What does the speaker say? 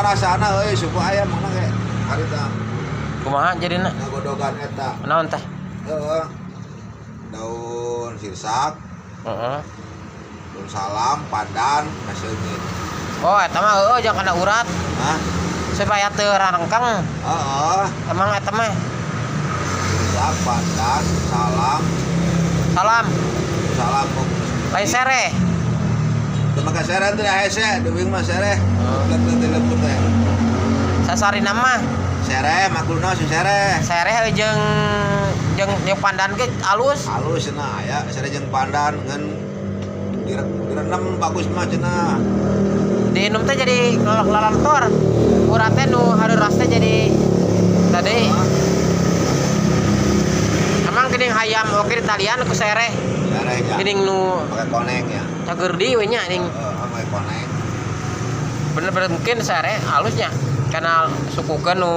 Karasana euy, suku aya mana ge harita. Kumaha jadina? Ngagodogan eta. Naon teh? Heeh. Daun sirsak, daun salam, pandan, seungit. Oh, eta mah heueuh jeung kana urat Hah? Supaya teu rarengkeng. Heeh. Emang eta mah Sirsak, pandan, salam, salam salam. Lain sereh. Teu make sereh teh, hese, deuing mah sereh. Oh. Leutik teh lembut teh. Sasarina mah. Sereh makulna sing sereh. Sereh jeung jeung jeung pandan ge alus. Halus cenah, aya sereh jeung pandan ngan direndam bagus mah cenah. Diinum teh jadi lalor urat teh, nu hareuras teh jadi tadi. Emang geuning hayam oke ditalian ku sereh. Sereh nya. Geuning nu Pakai koneng ya. Cagerdi we nya ning. Heeh, pakai koneng. Bener-bener mungkin sereh halusnya karena sukukeun nu